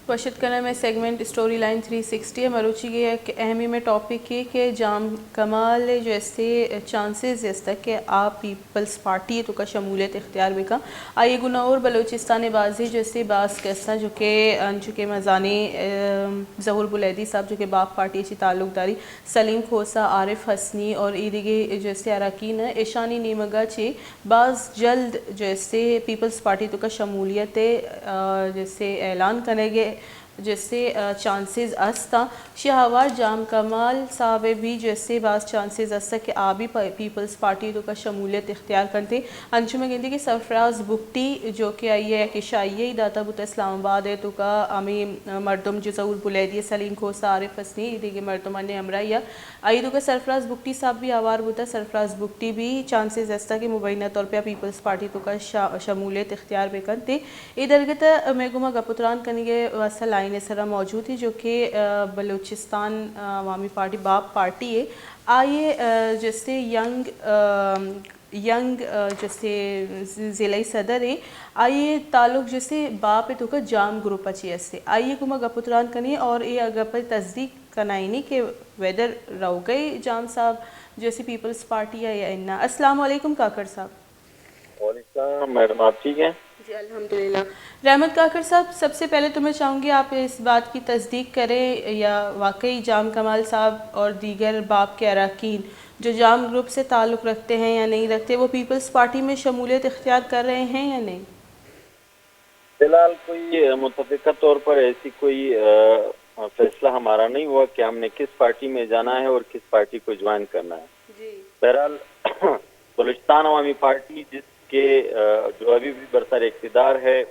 وش اتک کناں مئے segment story line three sixty ءَ۔ مروچی ءِ یک اہمیں مئے ٹاپک اے کہ جام کمال ءِ جو استے چانسز است کہ آ پیپلز پارٹی ءِ توکا شمولیت اختیار بکن۔ آئی ءَ گوں اور بلوچستان ءِ بازیں جو استے باز کساں جو کہ انچو کہ ما زانیں، ام، ظہور بلیدی صاحب جو کہ باپ پارٹی ءَ چی تعلق داری، سلیم کھوسہ، عارف حسنی اور اے دگہ جو استے اراکین اشانی نیمگا چی باز جلد جو استے پیپلز پارٹی توکا شمولیت ءِ، آ، جو استے اعلان کنگ ءِ جو استے، آ، چانسز است آں۔ شہ ہوار جام کمال صاحب ءِ بھی جو استے باز چانسز است کہ آ بھی پ-، پیپلز پارٹی توکا شمولیت اختیار کنتے۔ انچو مئے گندی کہ سرفراز بگٹی جو کہ آئی ءَ یک اشاعیہ ای داتا بوتا اسلام آباد ءِ توکا ہمیں مردم جو ظہور بلیدی، سلیم کھوسہ، عارف حسنی، اے دگہ مردمانی ہمراہی ءَ آئی توکا سرفراز بگٹی صاحب بھی آوار بوتا۔ سرفراز بگٹی بھی چانسز استا کہ مبینہ طور پہ پیپلز پارٹی توکا شا-، شمولیت اختیار بکنت۔ اے درگت ءَ مئے گوما گپ و تران کنگ ءِ واسطہ لائن ءِ سرا موجود ایں جو کہ، آ، بلوچستان، آ، عوامی پارٹی، باپ پارٹی ءِ، آئی ءِ، آ، جو استے ینگ، آ، ینگ، آ، جو استے ضلعی صدر ایں، آئی ءِ تعلق جو استے باپ ءِ توکا جام گروپ ءَ چی استے۔ آئی ءِ گوما گپ و تران کنیں اور اے گپ ءِ تصدیق کنائینی کہ ویدر روگئی جام صاحب جو استے پیپلز پارٹی ءَ یا انا۔ السلام علیکم کاکڑ صاحب۔ وعلیکم السلام میڈم، آپ ٹھیک ہیں؟ جی الحمدللہ۔ رحمت کاکڑ صاحب، سب سے پہلے تو میں چاہوں گی آپ اس بات کی تصدیق کریں یا واقعی جام کمال صاحب اور دیگر باپ کے اراکین جو جام گروپ سے تعلق رکھتے ہیں یا نہیں رکھتے، وہ پیپلز پارٹی میں شمولیت اختیار کر رہے ہیں یا نہیں؟ فی الحال کوئی، آ، متفقہ طور پر ایسی کوئی، آ، فیصلہ ہمارا نہیں ہوا کہ ہم نے کس پارٹی میں جانا ہے اور کس پارٹی کو جوائن کرنا ہے۔ جی۔ بہرحال، بلوچستان عوامی پارٹی جس کے، آ، جو ابھی بھی برسر اقتدار ہے،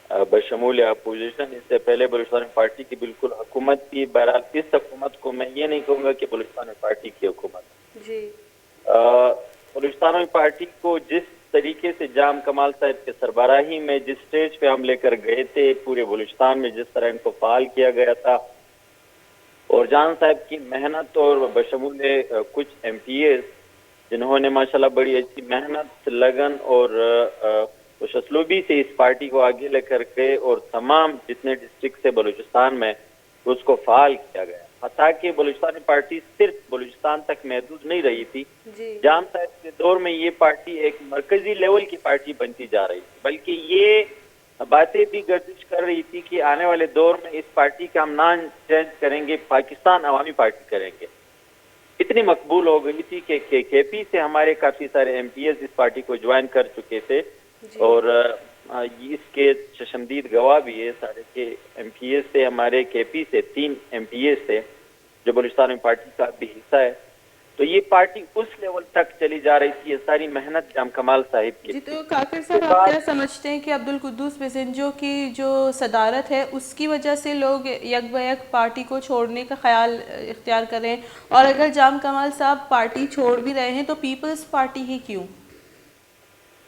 آ، بشمول اپوزیشن، اس سے پہلے بلوچستان عوامی پارٹی کی بالکل حکومت تھی۔ بہرحال، اس حکومت کو میں یہ نہیں کہوں گا کہ بلوچستان عوامی پارٹی کی حکومت۔ جی۔ آ، بلوچستان عوامی پارٹی کو جس طریقے سے جام کمال صاحب کے سربراہی میں جس اسٹیج پہ ہم لے کر گئے تھے، پورے بلوچستان میں جس طرح ان کو فعال کیا گیا تھا اور جام صاحب کی محنت اور بشمول، آ، کچھ ایم پی ایز جنہوں نے ماشاءاللہ بڑی اچھی محنت، لگن اور، آ، آ، خوش اسلوبی سے اس پارٹی کو آگے لے کر گئے اور تمام جتنے ڈسٹرکٹ سے بلوچستان میں اس کو فعال کیا گیا۔ حتیٰ کہ بلوچستان پارٹی صرف بلوچستان تک محدود نہیں رہی تھی۔ جی۔ جام صاحب کے دور میں یہ پارٹی ایک مرکزی لیول کی پارٹی بنتی جا رہی تھی، بلکہ یہ باتیں بھی گردش کر رہی تھی کہ آنے والے دور میں اس پارٹی کا ہم نام چینج کریں گے، پاکستان عوامی پارٹی کریں گے۔ اتنی مقبول ہو گئی تھی کہ کے کے پی سے ہمارے کافی سارے ایم پی ایز اس پارٹی کو جوائن کر چکے تھے۔ جی۔ اور، آ، اس کے چشمدید گواہ بھی ہے سارے کہ ایم پی ایز تھے ہمارے، کے پی سے تین ایم پی ایز تھے جو بلوچستان عوامی پارٹی کا بھی حصہ ہے۔ تو یہ پارٹی اس لیول تک چلی جا رہی تھی، یہ ساری محنت جام کمال صاحب کی جی، تھی۔ تو کاکڑ اس کے صاحب، آپ بعد کیا سمجھتے ہیں کہ عبدالقدوس بزنجو کی جو صدارت ہے، اس کی وجہ سے لوگ یک بہ یک پارٹی کو چھوڑنے کا خیال اختیار کر رہے ہیں؟ اور اگر جام کمال صاحب پارٹی چھوڑ بھی رہے ہیں، تو پیپلز پارٹی ہی کیوں؟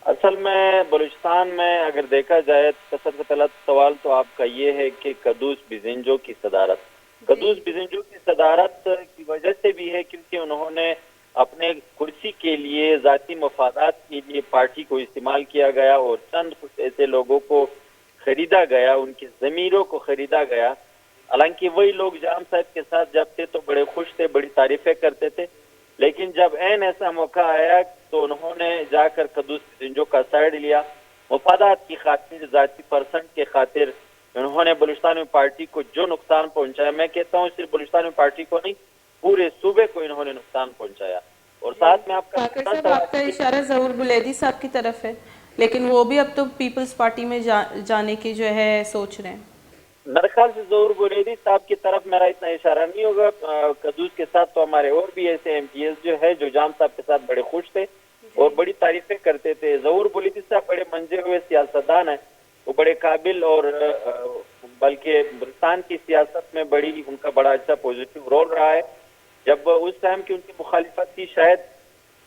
اصل میں بلوچستان میں اگر دیکھا جائے تو سب سے پہلا سوال تو آپ کا یہ ہے کہ قدوس بزنجو کی صدارت، جی۔ قدوس بزنجو کی صدارت کی وجہ سے بھی ہے کیونکہ انہوں نے اپنے کرسی کے لیے، ذاتی مفادات کے لیے پارٹی کو استعمال کیا گیا اور چند کچھ ایسے لوگوں کو خریدا گیا، ان کے ضمیروں کو خریدا گیا۔ حالانکہ وہی لوگ جام صاحب کے ساتھ جب تھے تو بڑے خوش تھے، بڑی تعریفیں کرتے تھے، لیکن جب عین ایسا موقع آیا تو انہوں نے جا کر قدوس بزنجو کا سائیڈ لیا، مفادات کی خاطر، ذاتی پرسنٹ کے خاطر انہوں نے بلوچستان عوامی پارٹی کو جو نقصان پہنچایا، میں کہتا ہوں صرف بلوچستان عوامی پارٹی کو نہیں، پورے صوبے کو انہوں نے نقصان پہنچایا۔ اور جی۔ ساتھ میں آپ کا کاکڑ دوسرا صاحب، سوال آپ کا اشارہ ظہور بلیدی صاحب کی طرف ہے، لیکن وہ بھی اب تو پیپلز پارٹی میں جا-، جانے کی جو ہے سوچ رہے ہیں۔ میرے خیال سے ظہور بلیدی صاحب کی طرف میرا اتنا اشارہ نہیں ہوگا۔ آ، قدوس کے ساتھ تو ہمارے اور بھی ایسے ایم پی ایز جو ہے جو جام صاحب کے ساتھ بڑے خوش تھے، جی۔ اور بڑی تعریفیں کرتے تھے۔ ظہور بلیدی صاحب بڑے منجے ہوئے سیاستدان ہیں، وہ بڑے قابل اور، آ، بلکہ بلوچستان کی سیاست میں بڑی، ان کا بڑا اچھا پازیٹیو رول رہا ہے۔ جب اس ٹائم کی ان کی مخالفت تھی، شاید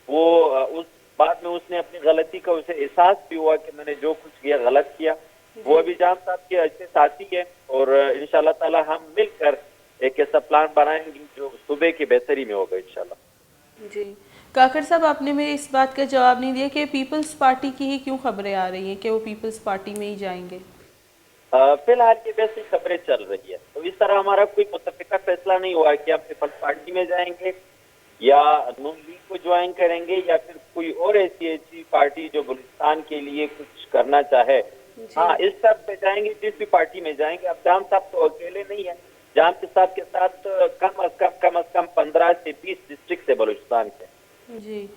وہ، آ، اس بعد میں اس نے اپنی غلطی کا اسے احساس بھی ہوا کہ میں نے جو کچھ کیا غلط کیا۔ جی۔ وہ ابھی جام صاحب کے اچھے ساتھی ہیں اور، آ، انشاءاللہ تعالی ہم مل کر ایک ایسا پلان بنائیں گے جو صوبے کی بہتری میں ہوگا انشاءاللہ۔ جی۔ کاکڑ صاحب، آپ نے میری اس بات کا جواب نہیں دیا کہ پیپلز پارٹی کی ہی کیوں خبریں آ رہی ہیں کہ وہ پیپلز پارٹی میں ہی جائیں گے؟ آ، فی الحال یہ ویسی خبریں چل رہی ہے، تو اس طرح ہمارا کوئی متفقہ فیصلہ نہیں ہوا کہ ہم پیپلز پارٹی میں جائیں گے یا نون لیگ کو جوائن کریں گے یا پھر کوئی اور ایسی ایسی پارٹی جو بلوچستان کے لیے کچھ کرنا چاہے۔ ہاں، اس طرف پہ جائیں گے، جس بھی پارٹی میں جائیں گے۔ اب جام صاحب تو اکیلے نہیں ہیں، جام صاحب کے ساتھ کم از کم، کم از کم پندرہ سے بیس ڈسٹرکٹ ہے بلوچستان کے۔ جی۔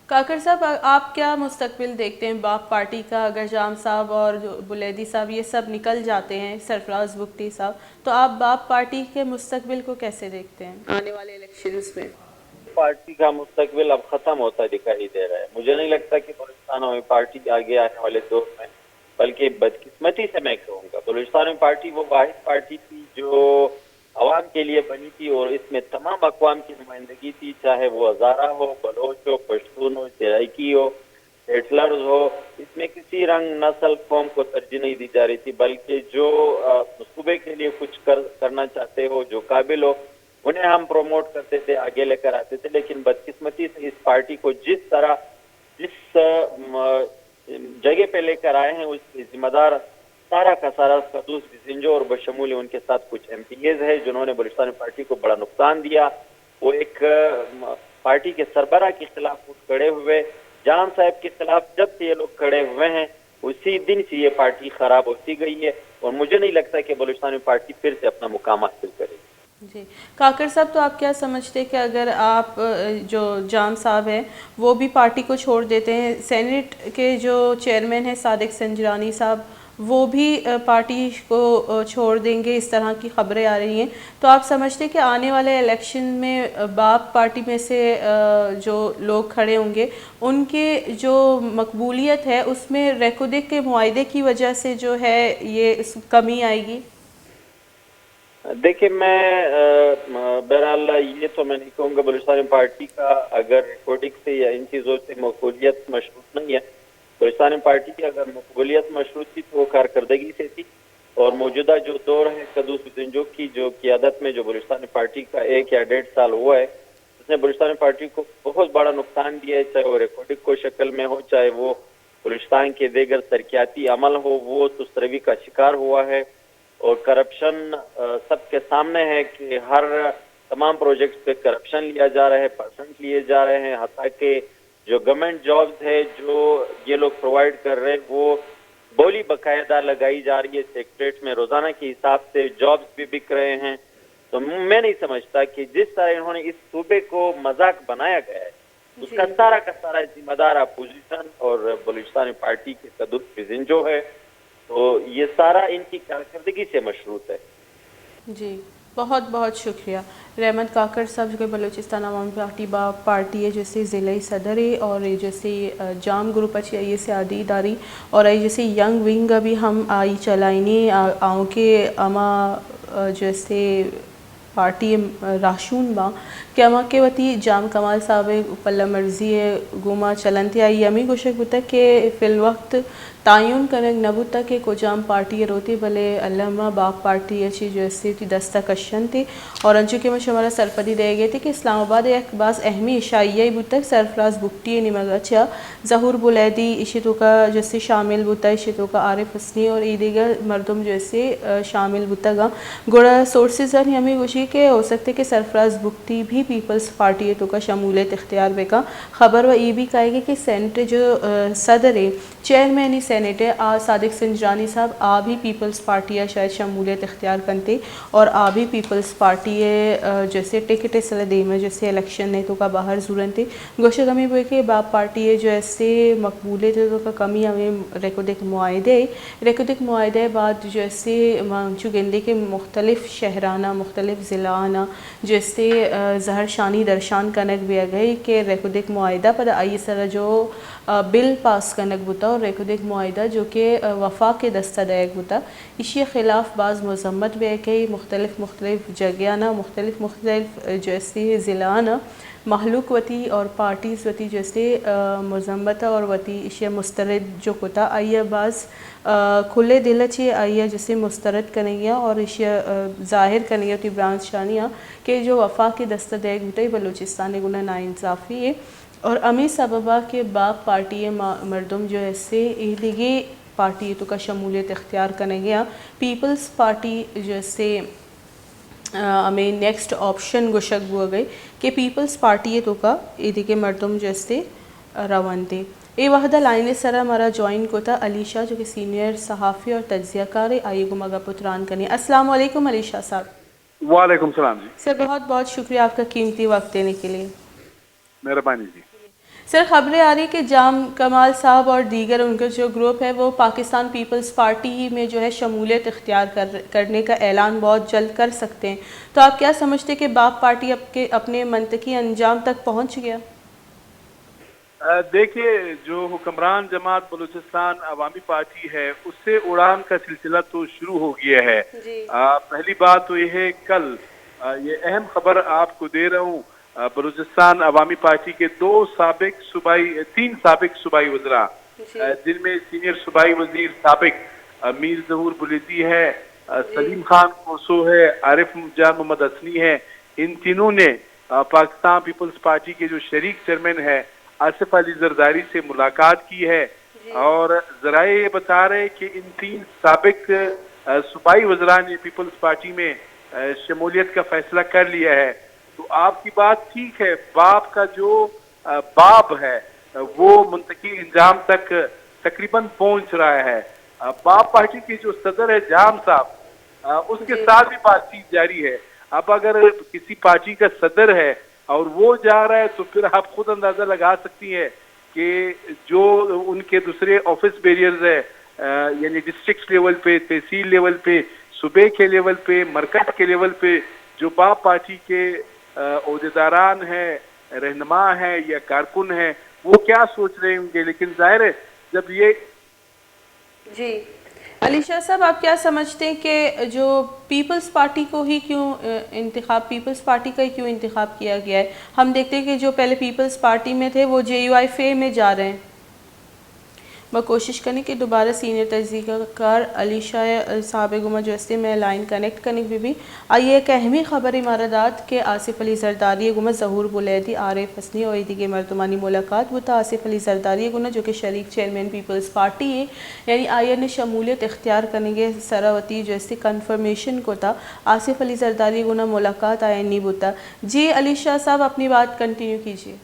کاکڑ صاحب، آ-، آپ کیا مستقبل دیکھتے ہیں باپ پارٹی کا؟ اگر جام صاحب اور جو بلیدی صاحب یہ سب نکل جاتے ہیں، سرفراز بگٹی صاحب، تو آپ باپ پارٹی کے مستقبل کو کیسے دیکھتے ہیں آنے والے الیکشنز میں؟ پارٹی کا مستقبل اب ختم ہوتا دکھائی دے رہا ہے۔ مجھے نہیں لگتا کہ بلوچستان عوامی پارٹی آگے آنے والے دور میں، بلکہ بدقسمتی سے میں کہوں گا، بلوچستان عوامی پارٹی وہ واحد پارٹی تھی جو عوام کے لیے بنی تھی اور اس میں تمام اقوام کی نمائندگی تھی، چاہے وہ ہزارہ ہو، بلوچ ہو، پشتون ہو، سرائیکی ہو، سیٹلرز ہو، اس میں کسی رنگ، نسل، قوم کو ترجیح نہیں دی جا رہی تھی، بلکہ جو، آ، صوبے کے لیے کچھ کر، کرنا چاہتے ہو، جو قابل ہو، انہیں ہم پروموٹ کرتے تھے، آگے لے کر آتے تھے۔ لیکن بدقسمتی سے اس پارٹی کو جس طرح، جس، آ، م-، جگہ پہ لے کر آئے ہیں، اس کے ذمہ دار سارا کا سارا قدوس بزنجو اور بشمول ان کے ساتھ کچھ ایم پی ایز ہے، جنہوں نے بلوچستان پارٹی کو بڑا نقصان دیا۔ وہ ایک، آ، م-، پارٹی کے سربراہ کے خلاف اٹھ کھڑے ہوئے۔ جام صاحب کے خلاف جب سے یہ لوگ کھڑے ہوئے ہیں، اسی دن سے یہ پارٹی خراب ہوتی گئی ہے اور مجھے نہیں لگتا کہ بلوچستان میں پارٹی پھر سے اپنا مقام حاصل کرے گی۔ جی۔ کاکڑ صاحب، تو آپ کیا سمجھتے کہ اگر آپ، آ، جو جام صاحب ہیں، وہ بھی پارٹی کو چھوڑ دیتے ہیں، سینیٹ کے جو چیئرمین ہیں صادق سنجرانی صاحب، وہ بھی، آ، پارٹی کو، آ، چھوڑ دیں گے، اس طرح کی خبریں آ رہی ہیں، تو آپ سمجھتے کہ آنے والے الیکشن میں، آ، باپ پارٹی میں سے، آ، جو لوگ کھڑے ہوں گے، ان کے جو مقبولیت ہے، اس میں ریکودک کے معاہدے کی وجہ سے جو ہے، یہ اس کمی آئے گی؟ دیکھیں، میں، آ، بہرحال یہ تو میں نہیں کہوں گا، بلوچستان پارٹی کا اگر ریکوڈک سے یا ان چیزوں سے مقبولیت مشروط نہیں ہے۔ بلوچستان پارٹی کی اگر مقبولیت مشروط تھی تو وہ کارکردگی سے تھی، اور موجودہ جو دور ہے قدوس بزنجو کی جو قیادت میں جو بلوچستان پارٹی کا ایک یا ڈیڑھ سال ہوا ہے، اس نے بلوچستان پارٹی کو بہت بڑا نقصان دیا ہے، چاہے وہ ریکوڈک کو شکل میں ہو، چاہے وہ بلوچستان کے دیگر ترقیاتی عمل ہو، وہ تستروی کا شکار ہوا ہے۔ اور کرپشن، آ، سب کے سامنے ہے کہ ہر تمام پروجیکٹس پہ کرپشن لیا جا رہا ہے، پرسنٹ لیے جا رہے ہیں، حتیٰ کہ جو گورنمنٹ جابز ہے، جو یہ لوگ پرووائیڈ کر رہے ہیں، وہ بولی باقاعدہ لگائی جا رہی ہے سیکرٹریٹ میں، روزانہ کے حساب سے جابز بھی بک رہے ہیں۔ تو میں نہیں سمجھتا کہ جس طرح انہوں نے اس صوبے کو مذاق بنایا گیا ہے، اس کا سارا کا سارا ذمہ دار اپوزیشن اور بلوچستان پارٹی کے قدوس بزنجو ہے۔ تو یہ سارا ان کی کارکردگی سے مشروط ہے۔ جی، بہت بہت شکریہ۔ رحمت کاکڑ صاحب، جو کہ بلوچستان عوامی پارٹی با پارٹی ہے، جیسے ضلعی صدر ہے اور یہ جیسے، آ، جام گروپ اچھی آئی سیادی داری اور آئی جیسے ینگ ونگ بھی ہم آئی چلائنی، آ، آؤں کے اما، آ، جیسے پارٹی ءِ راہشون باں کہ ہما کہ وتی جام کمال صاحب ءِ پلہ مرزی ءِ گوما چلنت ءُ آئی ءِ ہمے گوشگ بوتگ کہ فی الوقت تعین کنگ نہ بوتگ کہ کجام پارٹی ءَ روت، بلے الما باپ پارٹی ءَ چہ جو استے وتی دست ءَ کشنت۔ اور انچو کہ من شمارا سرپدی دئیگ ءَ اتیں کہ اسلام آباد ءِ یک باز اہمیں اشاعیہ یے بوتگ سرفراز بگٹی ءِ نیمگ ءَ چہ ظہور بلیدی ایشی توکا جو استے شامل بوتا، ایشی توکا عارف حسنی اور اے دگہ مردم جو استے، آ، شامل بوتگاں۔ گڑا سورسز آنی ہمے گوشی کہ ہو سکتے کہ سرفراز بگٹی بھی پیپلز پارٹی توکا شمولیت اختیار بکاں۔ خبر و اے بھی کائے گی کہ سینٹ جو، آ، صدر ایں، چیئرمین سینٹ ایں، آ صادق سنجرانی صاحب آ بھی پیپلز پارٹی شاید شمولیت اختیار کنتے اور آ بھی پیپلز پارٹی، آ، جو استے ٹکٹ سلا دیما جو استے الیکشن توکا باہر زورنتے۔ گوشگ ہمے بوئے کہ باپ پارٹی ءِ جو استے مقبولیت ءِ توکا کمی ہمے ریکودک معاہدہ ءِ، ریکودک معاہدہ ءِ بعد جو استے ما انچو گندے کہ مختلف شہراناں، مختلف ضلعاناں جو استے، آ، زہر شانی درشان کنگ بیگ ءَ کہ ریکودک معاہدہ پدا آئی سرا جو، آ، بل پاس کنگ بوتا اور ریکودک معاہدہ جو کہ، آ، وفاق ءِ دستا دئیگ بوتا، ایشی ءِ خلاف باز مذمت بیگ ءَ مختلف مختلف جگہاناں، مختلف مختلف، آ، جو استے ضلعاناں مہلوک وتی اور پارٹیز وتی جو استے، آ، مذمت اور وتی ایشی ءَ مسترد جو کتا، آئی ءَ باز، آ، کھلے دل ءَ چہ آئی ءَ جو استے مسترد کنگی ءَ اور ایشی ءَ، آ، ظاہر کنگی ءَ وتی برانز شانی ءَ کہ جو وفاق ءِ دست ءَ دئیگ بوتگ بلوچستان ءِ گنا ناانصافی ءِ اور ہمے سبب ءَ کہ باپ پارٹی ءِ ما-، مردم جو استے اے دگہ پارٹی ءِ توکا شمولیت اختیار کنگ ءَ آں۔ پیپلز پارٹی جیسے، آ، ہمیں نیکسٹ آپشن گوشگ بوگ ءَ کہ پیپلز پارٹی ءِ توکا ایدگہ مردم جیسے، آ، رونت۔ اے وہد ءَ لائن ءِ سرا مارا جوائن کتا علی شاہ جو کہ سینئر صحافی اور تجزیہ کار ہے، آئی گوما گپ و تران کنی۔ السلام علیکم علی شاہ صاحب۔ وعلیکم السلام جی۔ سر، بہت بہت شکریہ آپ کا قیمتی وقت دینے کے لیے۔ مہربانی جی۔ سر، خبریں آ رہی کہ جام کمال صاحب اور دیگر ان کا جو گروپ ہے وہ پاکستان پیپلز پارٹی ہی میں جو ہے شمولیت اختیار کر، کرنے کا اعلان بہت جلد کر سکتے ہیں، تو آپ کیا سمجھتے ہیں کہ باپ پارٹی اب کے اپنے منطقی انجام تک پہنچ گیا؟ آ، دیکھیے، جو حکمران جماعت بلوچستان عوامی پارٹی ہے، اس سے اڑان کا سلسلہ تو شروع ہو گیا ہے۔ جی۔ آ، پہلی بات تو یہ ہے، کل، آ، یہ اہم خبر آپ کو دے رہا ہوں، آ، بلوچستان عوامی پارٹی کے دو سابق صوبائی، تین سابق صوبائی وزراء، جی۔ آ، جن میں سینئر صوبائی وزیر سابق، آ، میر ظہور بلیدی ہے، آ، جی۔ سلیم خان کھوسو ہے، عارف جان محمد حسنی ہے، ان تینوں نے، آ، پاکستان پیپلز پارٹی کے جو شریک چیئرمین ہے آصف علی زرداری سے ملاقات کی ہے، جی۔ اور ذرائع یہ بتا رہے کہ ان تین سابق، آ، صوبائی وزراء نے پیپلز پارٹی میں، آ، شمولیت کا فیصلہ کر لیا ہے۔ تو آپ کی بات ٹھیک ہے، باپ کا جو، آ، باب ہے، آ، وہ منطقی انجام تک تقریباً پہنچ رہا ہے۔ آ، باپ پارٹی کے جو صدر ہے جام صاحب، آ، اس کے جی۔ ساتھ بھی بات چیت جاری ہے۔ اب اگر کسی پارٹی کا صدر ہے اور وہ جا رہا ہے تو پھر آپ خود اندازہ لگا سکتی ہیں کہ جو ان کے دوسرے آفس بیریئرز ہیں، آ، یعنی ڈسٹرکٹ لیول پہ، تحصیل لیول پہ، صوبے کے لیول پہ، مرکز کے لیول پہ جو باپ پارٹی کے، آ، عہدیداران ہیں، رہنما ہیں یا کارکن ہیں، وہ کیا سوچ رہے ہوں گے؟ لیکن ظاہر ہے، جب یہ جی۔ علی شاہ صاحب، آپ کیا سمجھتے ہیں کہ جو پیپلز پارٹی کو ہی کیوں، آ، انتخاب، پیپلز پارٹی کا ہی کیوں انتخاب کیا گیا ہے؟ ہم دیکھتے ہیں کہ جو پہلے پیپلز پارٹی میں تھے، وہ جے یو آئی ایف اے میں جا رہے ہیں۔ میں کوشش کنیں کہ دوبارہ سینئر تجزیہ کار علی شاہ صاحب گوما جو استے میں لائن کنیکٹ کنگ بہ بی۔ آئی ءَ یک اہمیں خبرے مارا دات کہ آصف علی زرداری ءِ گوما ظہور بلیدی، عارف حسنی ءُ ایدگہ مردمانی ملاقات بوتا۔ آصف علی زرداری ءِ گونا جو کہ شریک چیئرمین پیپلز پارٹی ایں، یعنی آئی ءَ نے شمولیت اختیار کنگ ءِ سرا وتی جو استی کنفرمیشن کتا۔ آصف علی زرداری ءِ گونا ملاقات آئی ءَ نی بوتا۔ جی علی شاہ صاحب، اپنی بات کنٹینیو کیجیے۔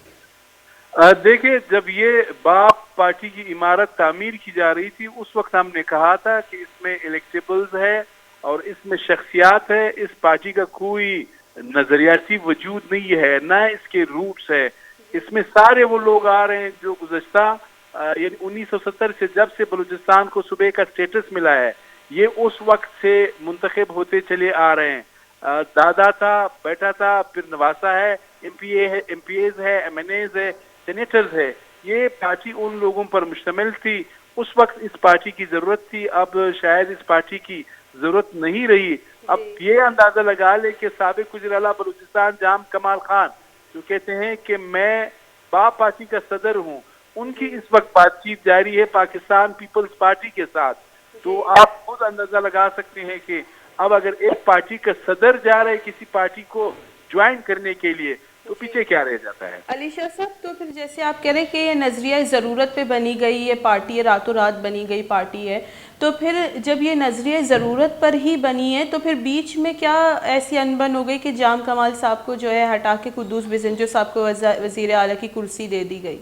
آ، دیکھیں، جب یہ باپ پارٹی کی عمارت تعمیر کی جا رہی تھی، اس وقت ہم نے کہا تھا کہ اس میں الیکٹیبلز ہے اور اس میں شخصیات ہے، اس پارٹی کا کوئی نظریاتی وجود نہیں ہے، نہ اس کے روٹس ہے۔ اس میں سارے وہ لوگ آ رہے ہیں جو گزشتہ، آ، یعنی انیس سو ستر سے، جب سے بلوچستان کو صوبے کا سٹیٹس ملا ہے، یہ اس وقت سے منتخب ہوتے چلے آ رہے ہیں۔ آ، دادا تھا، بیٹا تھا، پھر نواسا ہے، ایم پی اے ہے، ایم پی ایز ہے، ایم این ایز ہے، سینیٹرز ہے۔ یہ پارٹی ان لوگوں پر مشتمل تھی۔ اس وقت اس پارٹی کی ضرورت تھی، اب شاید اس پارٹی کی ضرورت نہیں رہی۔ اب جی۔ یہ اندازہ لگا لے کہ سابق وزیر اعلیٰ بلوچستان جام کمال خان جو کہتے ہیں کہ میں باپ پارٹی کا صدر ہوں، ان کی جی۔ اس وقت بات چیت جاری ہے پاکستان پیپلز پارٹی کے ساتھ۔ تو جی۔ آپ خود اندازہ لگا سکتے ہیں کہ اب اگر ایک پارٹی کا صدر جا رہا ہے کسی پارٹی کو جوائن کرنے کے لیے، تو جی۔ پیچھے کیا رہ جاتا ہے؟ علی شاہ صاحب، تو پھر جیسے آپ کہہ رہے ہیں کہ یہ نظریہ ضرورت پہ بنی گئی، یہ پارٹی ہے، راتوں رات بنی گئی پارٹی ہے، تو پھر جب یہ نظریہ ضرورت پر ہی بنی ہے، تو پھر بیچ میں کیا ایسی انبن ہو گئی کہ جام کمال صاحب کو جو ہے ہٹا کے قدوس بزنجو صاحب کو وزا-، وزیر اعلیٰ کی کرسی دے دی گئی؟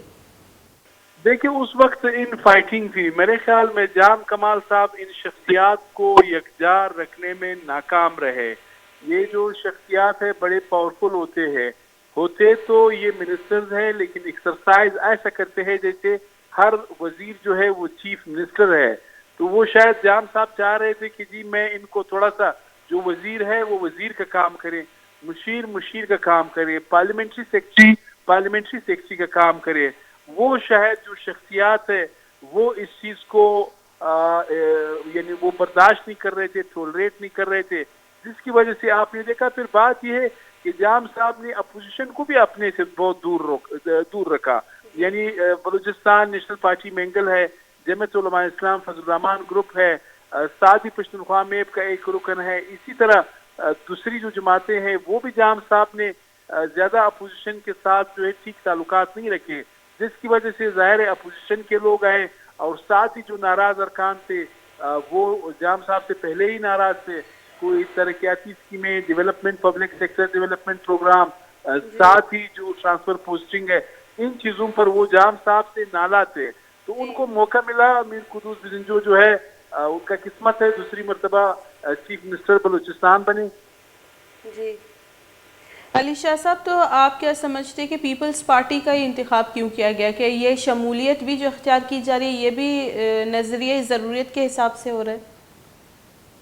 دیکھیں، اس وقت ان فائٹنگ تھی۔ میرے خیال میں جام کمال صاحب ان شخصیات کو یکجا رکھنے میں ناکام رہے۔ یہ جی۔ جو شخصیات ہے، بڑے پاورفل ہوتے ہیں، ہوتے تو یہ منسٹرز ہیں، لیکن ایکسرسائز ایسا کرتے ہیں جیسے ہر وزیر جو ہے وہ چیف منسٹر ہے۔ تو وہ شاید جام صاحب چاہ رہے تھے کہ جی میں ان کو تھوڑا سا، جو وزیر ہے وہ وزیر کا کام کریں، مشیر مشیر کا کام کریں، پارلیمنٹری سیکرٹری پارلیمنٹری سیکرٹری کا کام کرے۔ وہ شاید جو شخصیات ہے، وہ اس چیز کو، آ، اے، یعنی وہ برداشت نہیں کر رہے تھے، ٹولریٹ نہیں کر رہے تھے، جس کی وجہ سے آپ نے دیکھا۔ پھر بات یہ ہے کہ جام صاحب نے اپوزیشن کو بھی اپنے سے بہت دور رک-، دور رکھا۔ یعنی، اے، بلوچستان نیشنل پارٹی مینگل ہے، جمعیت علماء اسلام فضل الرحمان گروپ ہے، آ، سعدی پشتونخوا میپ کا ایک رکن ہے۔ اسی طرح، آ، دوسری جو جماعتیں ہیں، وہ بھی جام صاحب نے، آ، زیادہ اپوزیشن کے ساتھ جو ہے ٹھیک تعلقات نہیں رکھے، جس کی وجہ سے ظاہر ہے اپوزیشن کے لوگ آئے، اور ساتھ ہی جو ناراض ارکان تھے، آ، وہ جام صاحب سے پہلے ہی ناراض تھے۔ کوئی ترقیاتی اسکیمیں، development, public sector development program, آ، ساتھ ہی جو ٹرانسفر پوسٹنگ ہے، ان چیزوں پر وہ جام صاحب سے نالاں تھے۔ تو ان کو موقع ملا، میر قدوس بزنجو جو ہے، آ، ان کا قسمت ہے، دوسری مرتبہ، آ، چیف منسٹر بلوچستان بنے۔ جی۔ علی شاہ صاحب، تو آپ کیا سمجھتے کہ پیپلز پارٹی کا یہ انتخاب کیوں کیا گیا؟ کہ یہ شمولیت بھی جو اختیار کی جا رہی ہے، یہ بھی، آ، نظریہ ضروریت کے حساب سے ہو رہا ہے؟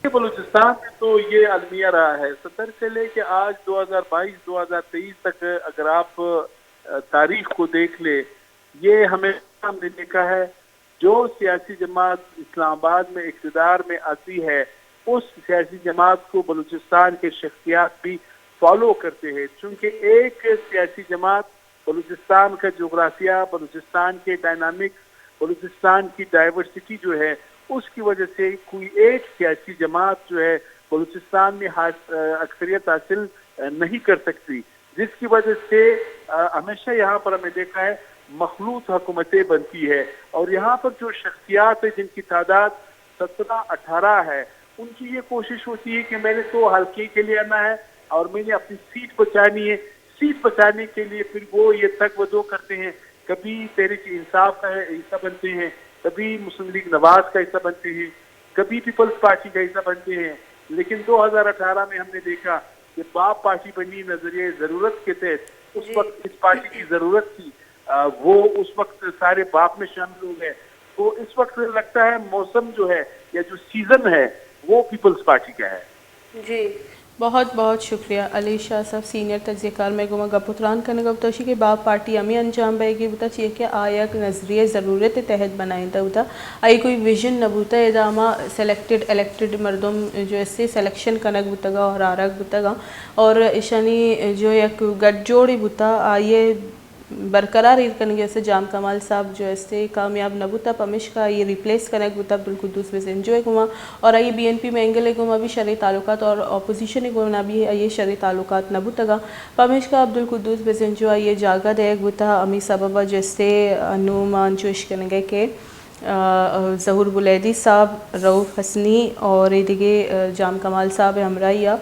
بلوچستان میں تو یہ المیہ رہا ہے۔ ستر سے لے کے آج دو ہزار بائیس، دو ہزار تئیس تک اگر آپ، آ، تاریخ کو دیکھ لے، یہ ہمیشہ ہم نے دیکھا ہے، جو سیاسی جماعت اسلام آباد میں اقتدار میں آتی ہے، اس سیاسی جماعت کو بلوچستان کے شخصیات بھی فالو کرتے ہیں، چونکہ ایک سیاسی جماعت بلوچستان کا جغرافیہ، بلوچستان کے ڈائنامکس، بلوچستان کی ڈائیورسٹی جو ہے، اس کی وجہ سے کوئی ایک سیاسی جماعت جو ہے، بلوچستان میں حاص-، اکثریت حاصل نہیں کر سکتی، جس کی وجہ سے، آ، ہمیشہ یہاں پر ہمیں دیکھا ہے، مخلوط حکومتیں بنتی ہے اور یہاں پر جو شخصیات ہیں، جن کی تعداد سترہ اٹھارہ ہے، ان کی یہ کوشش ہوتی ہے کہ میں نے تو حلقے کے لیے آنا ہے اور میں نے اپنی سیٹ بچانی ہے۔ سیٹ بچانے کے لیے پھر وہ یہ تگ و دو کرتے ہیں، کبھی تحریک انصاف کا حصہ بنتے ہیں، کبھی مسلم لیگ نواز کا حصہ بنتے ہیں، کبھی پیپلز پارٹی کا حصہ بنتے ہیں۔ لیکن دو ہزار اٹھارہ میں ہم نے دیکھا کہ باپ پارٹی بنی نظریہ ضرورت کے تحت اس وقت اس پارٹی کی ضرورت تھی، آ، وہ اس وقت سارے باپ میں شامل ہو گئے۔ تو اس وقت لگتا ہے موسم جو ہے یا جو سیزن ہے، وہ پیپلز پارٹی کا ہے۔ جی۔ بہت بہت شکریہ علی شاہ صاحب، سینئر تجزیہ کار، مئے گوما گپ و تران کنگا بوتا، اشی کہ باپ پارٹی ہمے انجام بئیگی بوتا، چیا کہ آ یک نظریہ ضرورت تحت بنائینتا بوتا، آئی کوئی ویژن نہ بوتا، ادا ہما سلیکٹڈ الیکٹڈ مردم جو استے سلیکشن کنگ بوتگا اور آرگ بوتگا اور اشانی جو یک گٹ جوڑی بوتا، آئیے برقرار ایر کنگی استے۔ جام کمال صاحب جو استے کامیاب نہ بوتا، پمیشکا آئی ریپلیس کنگ بوتا عبدالقدوس بزنجو ء گوما، اور آئی بی این پی مینگل ء گوما بھی شریں تعلقات اور اپوزیشن ء گونا بھی آئی شریں تعلقات نہ بوتگا، پمیشکا عبدالقدوس بزنجو آئی جاگہ دیگ بوتا۔ ہمی سبب ء جو استے انو ما انچو اشکنگے کہ آ، ظہور بلیدی صاحب، رؤف حسنی اور اے دگہ، آ، جام کمال صاحب ء ہمراہی ء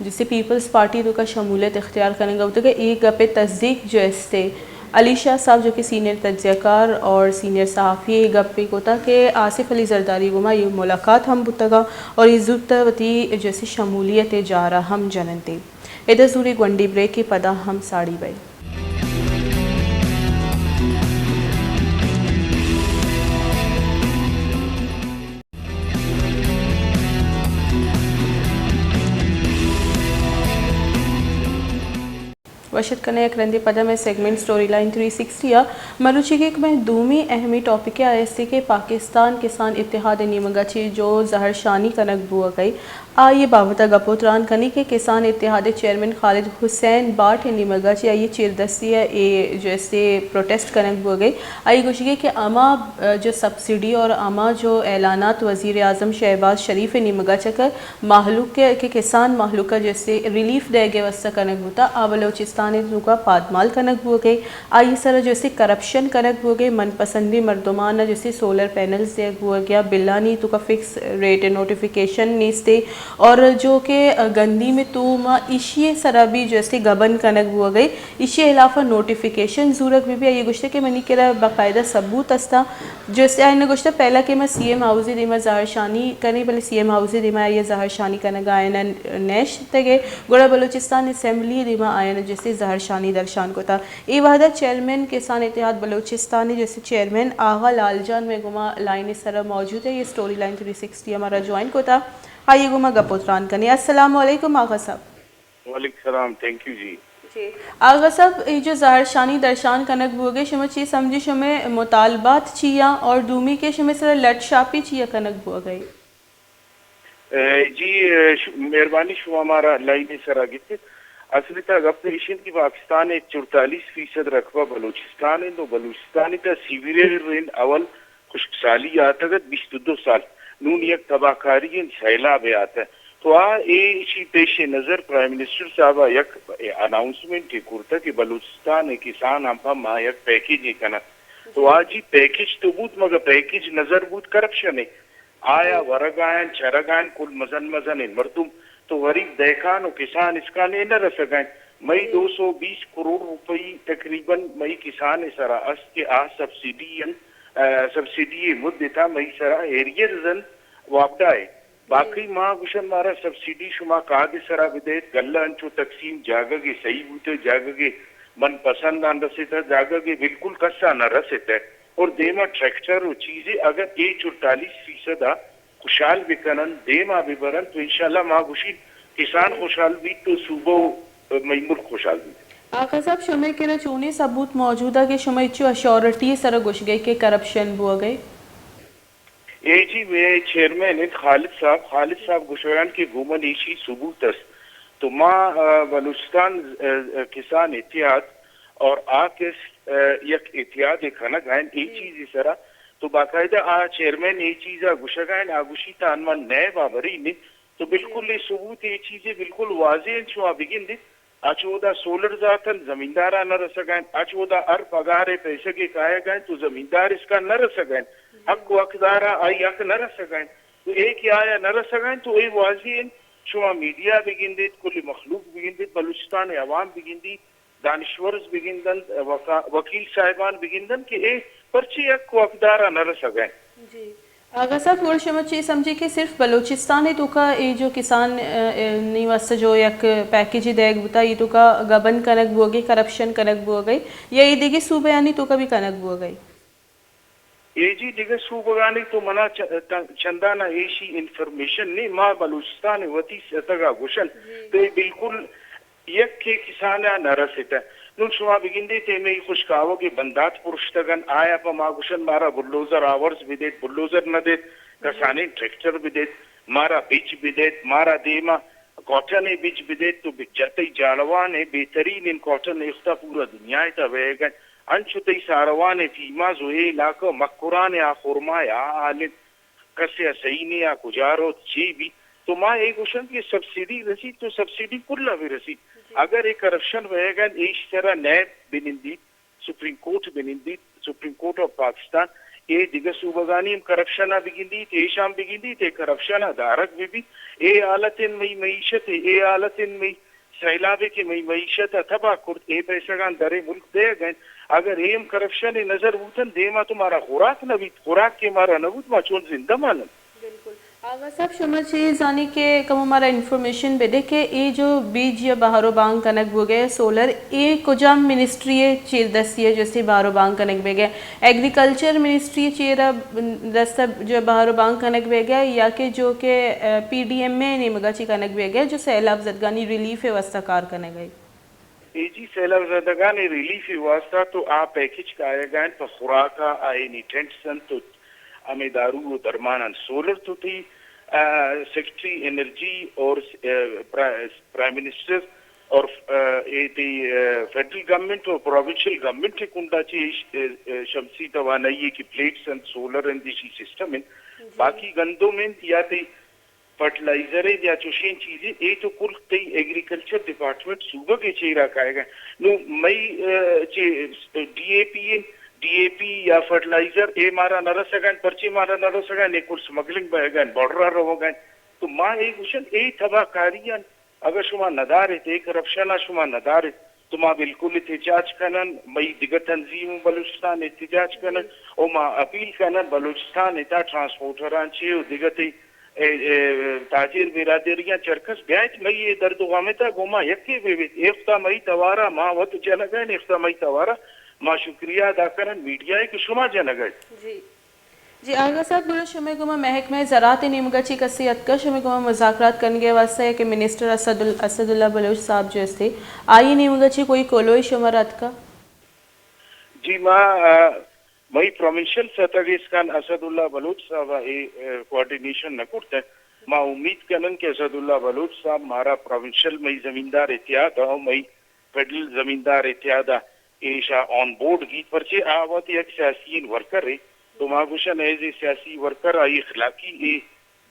جسے پیپلز پارٹی توکا شمولیت اختیار کنگ ء بوتگ ء اے گپ ء تصدیق جو استے علی شاہ صاحب جو کہ سینئر تجزیہ کار اور سینئر صحافی اے گپ ء کتا کہ آصف علی زرداری گوما اے ملاقات ہم بوتگا اور اے زوت ء وتی جو استے شمولیت ء جار ء ہم جننتے۔ ادا زورے گونڈی بریکے، پدا ہم ساڑی بئے۔ وش اتک کنیں یک رندے پدا مئے segment story line three sixty ء۔ مروچی کہ مئے دومی اہمی ٹاپک ء آ استی کہ پاکستان کسان اتحاد ء نیمگ ء چہ جو زہرشانی کنگ بوگ ء آئی ء بابت ء گپ ء تران کنی کہ کسان اتحاد ء چیئرمین خالد حسین باٹ ء نیمگ ء چہ آئی ء چیردستی ء اے جو استے پروٹیسٹ کنگ بوگ ء آئی ء گوشگ ء کہ ہما، ء، جو سبسڈی اور ہما جو اعلانات وزیر اعظم شہباز شریف ء نیمگ ء چہ کہ مہلوک ء کہ کسان مہلوک ء جو استے ریلیف دئیگ ء واستہ کنگ بوتا، آ بلوچستان ء توکا پادمال کنگ بوگ ء آئی سرا جو استے کرپشن کنگ بوگ ء، من پسندیں مردمان ء جو استے سولر پینلز دیگ بوگ ء یا بلانی توکا فکس ریٹ ء نوٹیفیکیشن نیست ء اور جو کہ گندی میں تو ما ایشی ء سرا بھی جو استے گبن کنگ بوگ ء، ایشی ء ہلاف ء نوٹیفیکیشن زورگ بہ بی۔ آئی ء گوشتگ کہ منی کرا باقاعدہ ثبوت است ء جو استے آئی ء گوشتگ پہلا کہ ما سی ایم ہاؤس ء دیما زہرشانی کنیں، بلے سی ایم ہاؤس ء دیما آئی ء زہرشانی کنگ ء آئی ء نہ شتگ ء گڑا بلوچستان اسمبلی ء دیما آئی ء جو استے زہرشانی درشان کتا۔ اے وہدا چیئرمین کسان اتحاد بلوچستان ء جو استے چیئرمین آغا لال جان مئے گوما لائن ء سرا موجود ء، اے سٹوری لائن تھری سکسٹی ء مارا جوائن کتا، آئی ء گوما گپ ء تران کنیں۔ السلام علیکم آغا صاحب۔ وعلیکم السلام، تھینک یو جی۔ جی۔ آغا صاحب، اے جو زہرشانی درشان کنگ بوگ ء، شما چی سمجھی، شمئے مطالبات چی آں اور دومی کہ شمئے سرا لٹ شاپی چی ء کنگ بوگ ء؟ اے، جی، اے، ش-، مہربانی شما مارا لائن ء سرا گپت۔ اصل تھا گپ ایش انت کہ پاکستان ء چرتالیس فیصد رقبہ بلوچستان انت و بلوچستان ء تھا سیویئر انت، اول خشک سالی آتگ ات بیست و دو سال، نون یک تباہ کاری انت، سیلاب ء آتہ۔ تو آ اے ایشی پیش نظر پرائم منسٹر صاحب ء یک اناؤنسمنٹ ء کرتہ کہ بلوچستان ء کسان ہم پہ ما یک پیکیج ء کنت۔ تو آ جی پیکج تو بوت، مگہ پیکج نظر بوت کرپشن ء۔ آیا ورگائن، چرگائن، کل مزن مزن مردم تو غریب دہکان و کسان اسکان ء نہ رسگائن۔ مئی دو سو بیس کروڑ روپئی تقریباً مئی کسان ء سرا است کہ آ سبسڈی انت، آ، سبسڈی ء مد ء تھا مئی سرا ایریئرز انت وابڈا ء۔ باقی ما گوشن مارا سبسڈی شما کاد ء سرا بدئیت، گلہ انچو تقسیم جاگہ ء صحیح بوتہ، جاگہ ء من پسند آن رسیتہ، جاگہ ء بالکل کس ء نہ رسیتہ۔ اور دیما ٹریکٹر و چیزے اگر اے چٹالیس فیصد ء خوشحال بکنن، دیما ببرن تو انشاءاللہ ما گوشی کسان خوشحال بیت تو صوبہ و مئی ملک خوشحال بیت۔ آغا صاحب، شمئے کرا چونیں ثبوت موجود ء کہ شما ہچو اشورٹی سرا گوشگئے کہ کرپشن بوگئے؟ اے جی، مئے چیئرمین انت خالد صاحب، خالد صاحب گوشگ ء انت کہ گوں من ایشی ثبوت است۔ تو ما، آ، بلوچستان، آ، آ، کسان اتحاد اور آ کس، آ، یک اتحاد کنگ ء انت اے چیزی سرا۔ تو باقاعدہ آ چیئرمین اے چیز ء گوشگ ء انت، آ گوشی تان من نیب ء بری نے۔ تو بالکل اے ثبوت اے چیزے بالکل واضح انت، شما بگندیت۔ اچ اودا سولر زاتن زمیندار ء نہ رسگ ء انت، اچ اودا ہر پگار ء پیسگ ء کایگ ء انت تو زمیندار اسکا نہ رسگ ء انت، حق و حقدار ء آئی حق نہ رسگ ء انت۔ تو اے کہ آیا نہ رسگ ء انت تو اے واضح انت، شما میڈیا بگندیت، کل مخلوق بگندیت، بلوچستان ء عوام بگندیت، دانشورز بگندنت، وکا-، وکیل صاحبان بگندنت کہ اے پرچے حق و حقدار ء نہ رسگ ء انت۔ جی۔ آغا صاحب، گڑا شما چے سمجھے کہ صرف بلوچستان ء توکا اے جو کسان، ء، ء، نی واسطہ جو یک پیکیجے دئیگ بوتا، اے توکا گبن کنگ بوگے، کرپشن کنگ بوگے، یا اے دگہ صوبیانی توکا بھی کنگ بوگے؟ اے جی، دگہ صوبگانی تو منا چ-، ت-، چندانا ایشی انفارمیشن نے، ما بلوچستان وتی سطح گوشن، تو اے بالکل یکے کسان ء نہ رسیتہ۔ نوں شما بگندیت اے مئی خشکاوگ ء بندات پرشتگ انت، آیا پہ ما گوشن مارا بلڈوزر آورز بدیت، بلڈوزر نہ دیت، کسانیں ٹریکٹر بدیت، مارا بج بدیت، مارا دیما کاٹن ء بج بدیت، تو بجتئی جالوان ء بہترین ان کاٹن ایختا پورا دنیا ء تا بہگ انت۔ انچو تئی ساروان ء پیماز و اے علاقہ مکران ء آ خرما ء آ حال انت۔ کسے ء سہی نے آ کجا روت، چے بیت؟ تو ما اے گوشن کہ سبسڈی رسیت تو سبسڈی کل ء بہ رسیت۔ اگر اے کرپشن بئیگ انت، ایش سرا نیب بنندیت، سپریم کورٹ بنندیت، سپریم کورٹ آف پاکستان، اے دگہ صوبگانی ہم کرپشن ء بگندیت، ایشاں بگندیت، اے کرپشن ء دارگ بہ بیت۔ اے حالت انت مئی معیشت ء، اے حالت انت مئی سیلاب ء کہ مئی معیشت ء تباہ کرت، اے پیسگاں درے ملک دئیگ ء انت۔ اگر اے ہم کرپشن ء نظر بوتن، دیما تو مارا خوراک نہ بیت، خوراک کہ مارا نہ بوت، ما چون زندہ مانن؟ بالکل۔ آغا صاحب، شما چے زانی کہ کمو مارا انفارمیشن بدے کہ اے جو بیج یا بہر و بانگ کنگ بوگئے سولر، اے کجام منسٹری ء چیر دستی ء جو استے بہر و بانگ کنگ بیگئے؟ ایگریکلچر منسٹری چیر ء دست ء جو بہر و بانگ کنگ بیگئے یا کہ جو کہ، ء، پی ڈی ایم اے نیمگا چی کنگ بیگئے جو سیلاب زدگانی ریلیف ء واسطہ کار کنگ ء؟ اے جی، سیلاب زدگانی ریلیف ء واسطہ تو آ پیکج کایگا انت پہ خوراک ء، آئینی ٹینٹس انت تو ہمے دارو و درمان انت۔ سولر تو تئی، آ، سیکرٹری انرجی اور، آ، پرا-، پرائم منسٹر اور، آ، اے تئی، آ، فیڈرل گورنمنٹ اور پروونشل گورنمنٹ ء کنڈا چہ ایش-، آ، آ، شمسی توانائی ء کہ پلیٹس انت، سولر انت، ایشی سسٹم انت۔ باقی گندم انت یا تئی فرٹیلائزر ء یا چوشیں چیزے، اے تو کل تئی ایگریکلچر ڈپارٹمنٹ صوبگ ء چیرا کائیگ ء۔ نوں مئی، آ، چہ D A P, D A پی یا فرٹیلائزر اے مارا نہ رسگ ء، پرچے مارا نہ رسگ ء، اے کل سمگلنگ بئیگ ء، بارڈر ء روگ ء۔ تو ما اے گوشن اے تباہ کاری انت۔ اگہ شما نداریت، اے کرپشن ء شما نداریت، تو ما بالکل احتجاج کنن، مئی دگہ تنظیم بلوچستان احتجاج کنن، و ما اپیل کنن بلوچستان ء تا ٹرانسپورٹران چے و دگہ تئی اے، اے، تاجر برادریاں چرکس بیایت، مئی اے درد و غم ء تا گوں ما یکے بہ بیت۔ اے وختا مئی توارا ما وت جنگ ء، اے وختا مئی توارا ما شکریہ ادا کنن میڈیا ء کہ شما جنگ ء۔ جی۔ جی، آغا صاحب، گڑا شمئے گوما محکمہ زراعت ء نیمگا چی کسے اتکا شمئے گوما مذاکرات کنگے واسطہ یا کہ منسٹر اسد ال-، اسد اللہ بلوچ صاحب جو استے، آئی نیمگا چی کوئی کولوئی شمارا اتکا؟ جی، ما، آ، مئی پروونشل سطح ء اسکان اسد اللہ بلوچ صاحب ء اے، آ، کوآرڈینیشن نہ کرتہ۔ ما امید کنن کہ اسد اللہ بلوچ صاحب مارا پروونشل مئی زمیندار اتحاد ء مئی فیڈرل زمیندار اتحاد ء ایشا آن بورڈ گیت، پرچے آ وت یک سیاسی ورکر ء، تو ما گوشن ایز اے سیاسی ورکر آئی اخلاقی اے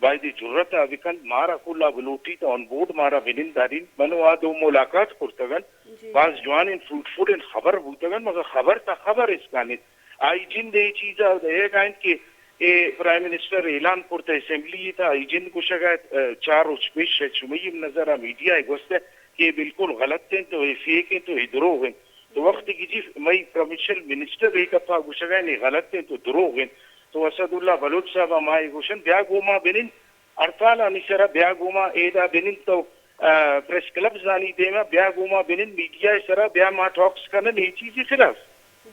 باید جرت ء بکنت، مارا کل ء بلوٹیت آن بورڈ مارا بنندارینت۔ من و آ دو ملاقات کرتگ انت، باز جوانیں فروٹفل انت خبر بوتگ انت، مگر خبر تا خبر اسکان انت۔ آئی جند اے چیز ءَ دئیگ ءَ انت کہ اے پرائم منسٹر اعلان کرتہ اسمبلی ءِ تہا، آئی جند گوشگ ءَ ات، چار روچ پیش شمئی ہم نظر ءَ میڈیا ءَ گوستہ کہ اے بالکل غلط انت و اے فیک انت و اے دروغ انت۔ تو وقت کہ جی مئی پروونشل منسٹر اے گپ ءَ گوشگ ءَ انت، اے غلط انت و دروغ انت، تو اسد اللہ بلوچ صاحب ءَ ما اے گوشن، بیا گوں ما بنند، ہڑتالانی سرا بیا گوں ما ایدا بنند، تو، آ، پریس کلبزانی دیما بیا گوں ما بنند، میڈیا ءِ سرا بیا ما ٹاکس کنن اے چیزی خلاف۔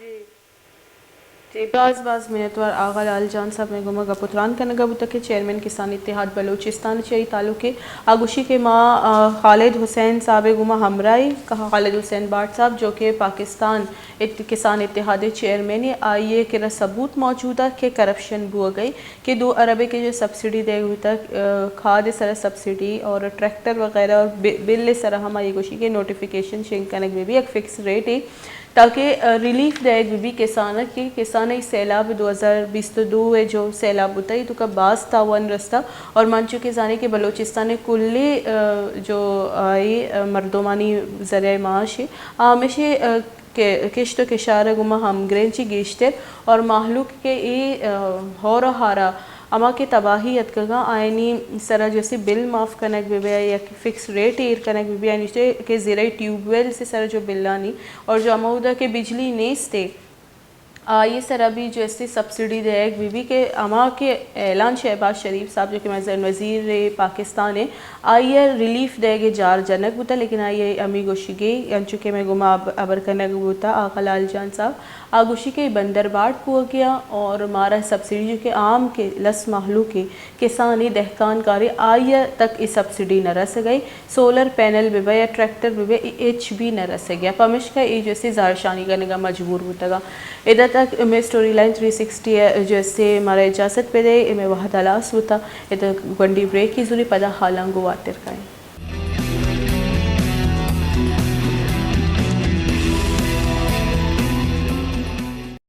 جی۔ جی، باز باز منتوار آغا لال جان صاحب، مئے گوما گپ و تران کنگا بوتگ کہ چیئرمین کسان اتحاد بلوچستان چہ ای تعلق ءَ۔ آ گوشی کہ ما، آ، خالد حسین صاحب ءِ گوما ہمراہ ایں، خالد حسین بٹ صاحب جو کہ پاکستان ات-، کسان اتحاد ءِ چیئرمین ایں، آئی ءِ کرا ثبوت موجود ات کہ کرپشن بوگ ءَ کہ دو ارب ءِ کہ جو سبسڈی دئیگ بوتگ، آ، کھاد ءِ سرا سبسڈی اور ٹریکٹر وغیرہ اور بِ-، بل ءِ سرا ہم آئی گوشی کہ نوٹیفیکیشن شنگ کنگ بہ بی، یک فکس ریٹ ءَ، تاکہ، آ، ریلیف دئیگ بہ بی کسان ءَ کہ کسان ءَ سیلاب دو ہزار بیست و دو ءِ جو سیلاب بوتگ، ای توکا باز تاوان رستہ اور من چو کہ زانی کہ بلوچستان ءِ کلی، آ، جو آئی، آ، مردمانی ذریعہ معاش ءَ، آ، ہمیشہ، آ، کہ کشت و کشار ءِ گوما ہمگرنچی گیشتر اور مہلوک کہ اے، آ، ہور و ہارا ہما کہ تباہی اتکگاں آیانی سرا جو اسے بل معاف کنگ بہ بی، یک فکس ریٹ ایر کنگ بہ بی، آیانی کہ زرعی ٹیوب ویلز ءِ سرا جو بلانی اور جو ہمودا کہ بجلی نیست ءِ، آئی سرا بھی جو اسے سبسڈی دئیگ بہ بی کہ ہما کہ اعلان شہباز شریف صاحب جو کہ معزز وزیر پاکستان ءِ، آئی ءَ ریلیف دئیگ ءِ جار جنگ بوتگ، لیکن آئی ءَ ہمے گوشگی، انچو کہ مئے گوما ہب-، ہبر کنگ بوتگ آغا لال جان صاحب، آ گوشی کہ بندر باٹ بوگیا اور مارا سبسڈی جو کہ عام کہ لس مہلوک ءِ کسانی دہکان کاری آئی ءَ تک اے سبسڈی نہ رسگئی، سولر پینل بہ بئے یا ٹریکٹر بہ بئے، اے ہچ بھی نہ رسگیا، پمشکا اے جو اسے زہرشانی کنگا مجبور بوتگا۔ ادا تک مئے اسٹوری لائن تھری سکسٹی ءَ جو اسے مارا اجازت بدئے، اے مئے وہد ہلاس بوتا، ادا گونڈی بریک ءِ زوری، پدا حالاں گوں واتر کائیں۔